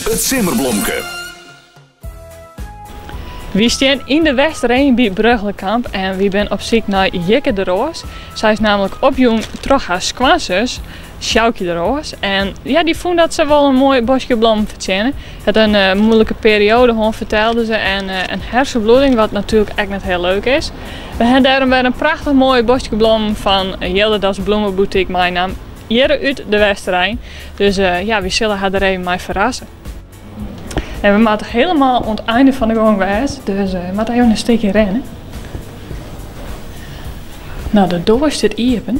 It Simmerblomke. Wy stean yn de Westereen by Breugelkamp en wy binne op syk nei Jikke de Roos. Sy is nammentlik opjûn troch har skoansus, Sjoukje de Roos. En ja, dy fûn dat se wol in moai boskje blommen fertsjinne. Hat in eh, moeilike perioade hân, fertelde se, en eh, in hersenbloeding, wat natuerlik ek net hiel leuk is. We ha dêrom wer in prachtich moai boskje blommen fan Jilderdas Bloemenboutique meinaam, hjir út de Westerein. Dus eh, ja, wy sille har der even mei ferrasse. En we moatte helemaal oan it einde fan de gong wêze, dus we moatte even in stikje rinne. Nou, de doar stiet iepen.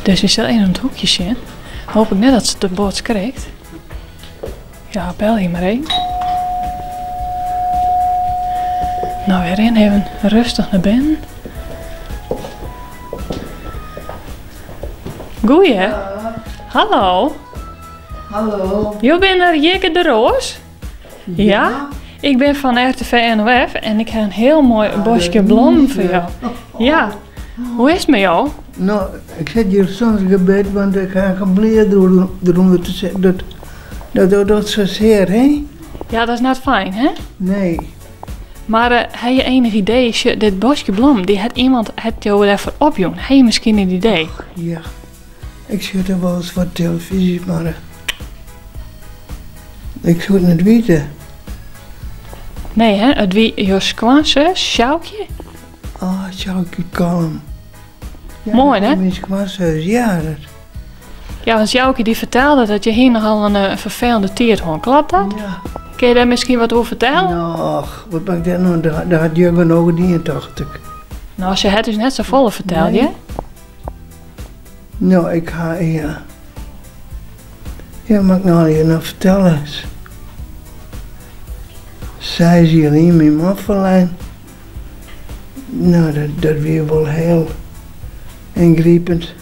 Dus we sille even om it hoekje sjen. Hoop ik net dat se te bot skrikt. Ja, belje mar even. Nou, we rinne even rêstich nei binnen. Goeie. Hallo. Hallo. Jo binne Jikke de Roos? Ja? Ik bin fan RTV NOF en ik ha in hiel moai boskje blommen foar jo. Ja. Hoe is it mei jo? No, ik sit hjir sûnder gebit, want ik ha in blier derûnder te setten. Dat, dat docht dat sa sear, hè? Ja, dat is net fijn, hè? Nee. Mar uh, ha je enig idee, dit boskje blommen, dy hat iemand hat jo dêrfoar opjûn. Ha je miskien in idee? Ja, ik sjoch der wolris wat telefyzje, mar eh, ik soe it net witte. Nee, hè? It wie jo skoansus, Sjoukje? Ah, Sjoukje Kalm. Ja, Moai, hè? Myn skoansus, ja. Dat. Ja, want Sjoukje dy fertelde dat je hier nochal in eh, ferfelende tiid hân. Klopt dat? Ja. Kin je dêr miskien wat oer fertelle? No, wat moat ik dêr no? Dat hat Jurgen genôch dien, tocht ik. No, se hat ús net safolle ferteld, Nee. hè? No, ik ha, ja. Ja, moat ik no allegear noch fertelle? 6 jier lyn myn man ferlern. No, dat wie wol hiel yngripend.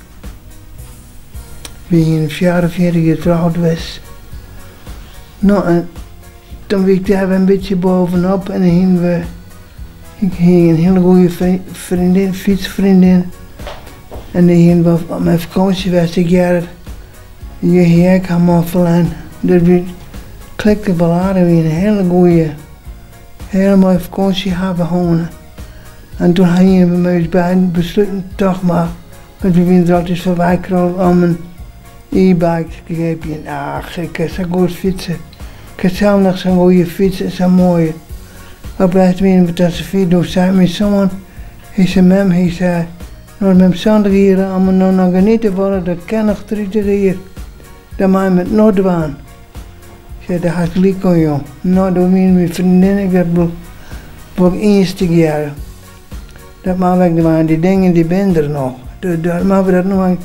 Wy hiene 44 jier troud west. No, en toen wie ik dêr wer in bytsje bovenop en dan hiene we, ik hie in hiele goede freondin, fytsfreondin. En dy hiene we op mei fakânsje west tegearre. Dy hie ek har man ferlern. Dus wy klikten wol aardich, we hiene in hiele goede, hiele moaie fakânsje hawwe hân. En toen hiene we mei ús beiden besluten toch mar, want we wiene der altyd foarby krollen om in e-bike te keapjen. Ach, ik kin sa goed fytse. Ik ha sels noch sa'n goede fyts en sa'n moaie. Op lêst wiene we ta safier, doe sei myn soan, hy sei mem, hy sei, no mem 70 jier, as we no noch geniete wolle, dat kin noch 30 jier, dan meie we it no dwaan. Ik sei, dêr hast gelyk oan jong. No, doe wiene myn freondin en ik dat wol iens tegearre. Dat moatte we ek dwaan, dy dingen dy binne der noch. Dat moatte we dat no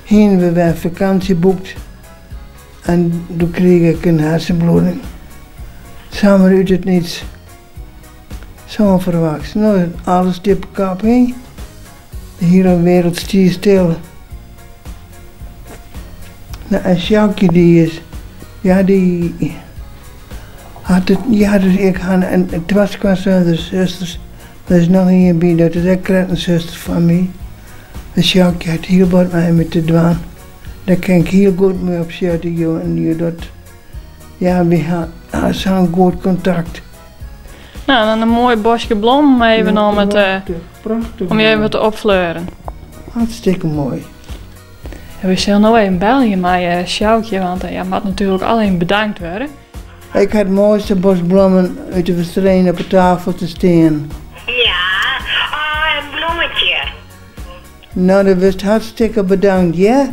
hiene we wer fakânsje boekt en doe krige ik in hersenbloeding. Samar út it niets. Sa ûnferwachts. No, alles stiet op 'e kop, hè? De hiele wereld stie stil. No, en Sjoukje dy is, ja dy hat it, ja dus ik ha in twa skoansuster, der is noch ien by, dat is ek krekt in suster fan my. En Sjoukje hat hiel wat mei my te dwaan. Dêr kin ik hiel goed mei op sitte, en dat, ja wy ha sa'n goed kontakt. No, dan in moai boskje blommen even om it, om je even wat te opfleuren. Hartstikke moai. En we sille no even belje mei Sjoukje, want ja, moat natuerlik al even bedankt wurde. Ik ha it moaiste bos blommen út de Westereen op de tafel te stean. Ja, oh, in blommetje. No, do wurdst hartstikke bedankt, hear.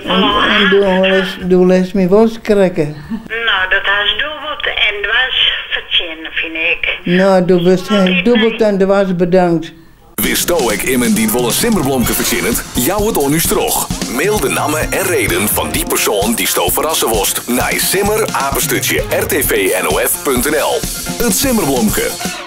En do litst my wol skrikke. No, dat hast dûbeld en dwers fertsjinne, fyn ik. No, do wurdst dûbeld en dwers bedankt. Witsto ek immen dy't wol in simmerblomke fertsjinnet? Jou it oan ús troch. Mail de namme en reden fan dy persoan dy'tsto ferrasse wolst nei simmer@rtvnof.nl. It simmerblomke.